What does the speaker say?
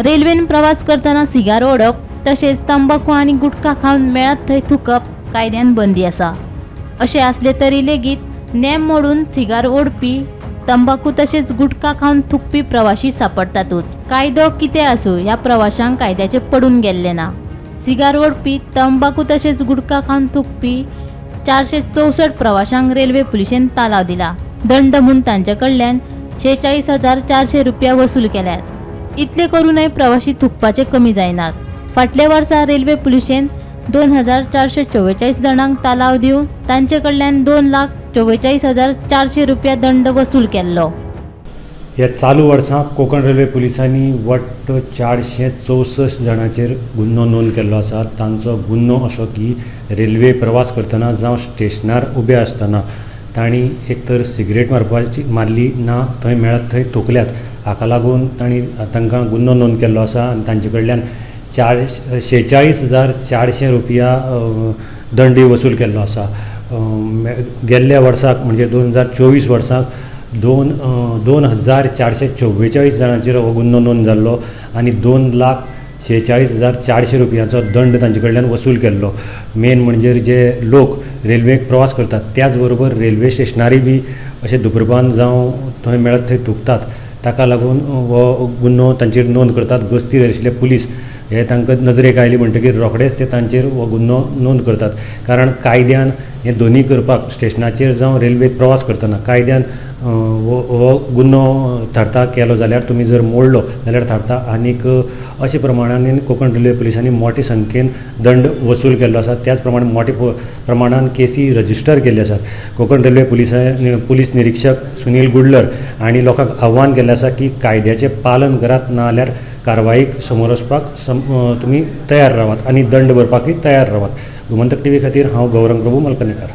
रेल्वेन प्रवास करतना सिगार ओडप तशेंच तंबाखू आनी गुटखा खावन मेळत थंय थुकप कायद्यान बंदी आसा. अशें आसलें तरी लेगीत नेम मोडून सिगार ओडपी, तंबाखू तशेंच गुटखा खावन थुकपी प्रवाशी सापडटातूच. कायदो कितें आसूं, ह्या प्रवाशांक कायद्याचें पडून गेल्लें ना. सिगार ओडपी, तंबाखू तशेंच गुटखा खावन थुकपी 464 प्रवाशांक रेल्वे पुलिशेन तालाव दिला. दंड म्हूण तांचे कडल्यान 46,400 रुपया वसूल केल्यात. इतले करूनय प्रवाशी थुकपाचे कमी जायनात. फाटल्या वर्सा रेल्वे पुलिशेन 2444 जाणांक तालाव दिवन तांचे कडल्यान 2,44,400 रुपया दंड वसूल केल्लो. ह्या चालू वर्सा कोंकण रेल्वे पुलिसांनी वट्ट 464 जाणांचेर गुन्यांव नोंद केल्लो आसा. तांचो गुन्यांव असो की रेल्वे प्रवास करतना जावं स्टेशनार उबे आसतना तांणी एक तर सिगरेट मारपाची मारली ना थंय मेळत थंय थुकल्यात. हाका लागून तांणी तांकां गुन्यांव नोंद केल्लो आसा आनी तांचे कडल्यान 46,400 रुपया दंडय वसूल केल्लो आसा. गेल्ल्या वर्साक म्हणजे 2024 वर्साक 2444 जाणांचेर हो गुन्यांव नोंद जाल्लो आनी 2,46,400 रुपयांचो दंड तांचे कडल्यान वसूल केल्लो. मेन म्हणजे जे लोक रेल्वेक प्रवास करतात, त्याच बरोबर रेल्वे स्टेशनारय बी अशें धुम्रपान जावं थंय मेळत थंय थुकतात, ताका लागून हो गुन्यांव तांचेर नोंद करतात. गस्तीर आशिल्ले पुलीस हे तांकां नजरेक आयले म्हणटकीर रोखडेच ते तांचेर हो गुन्यांव नोंद करतात, कारण कायद्यान हे दोनूय करपाक स्टेशनाचेर जावं रेल्वेक प्रवास करतना कायद्यान हो गुन्यांव थारता. केलो जाल्यार, तुमी जर मोडलो जाल्यार थारता. आनीक अशे प्रमाणान कोंकण रेल्वे पुलिसांनी मोठे संख्येन दंड वसूल केल्लो आसा. त्याच प्रमाणे मोठे प्रमाणान केसी रजिस्टर केल्ले आसात. कोंकण रेल्वे पुलीस निरिक्षक सुनील गुडलर हांणी लोकांक आव्हान केल्लें आसा की कायद्याचें पालन करात, ना जाल्यार कारवाईक समोर वचपाक तुमी तयार रावात आनी दंड भरपाकय तयार रावात. गोमंतक टीव्ही खातीर हांव गौरंग प्रभू मलकनेकार.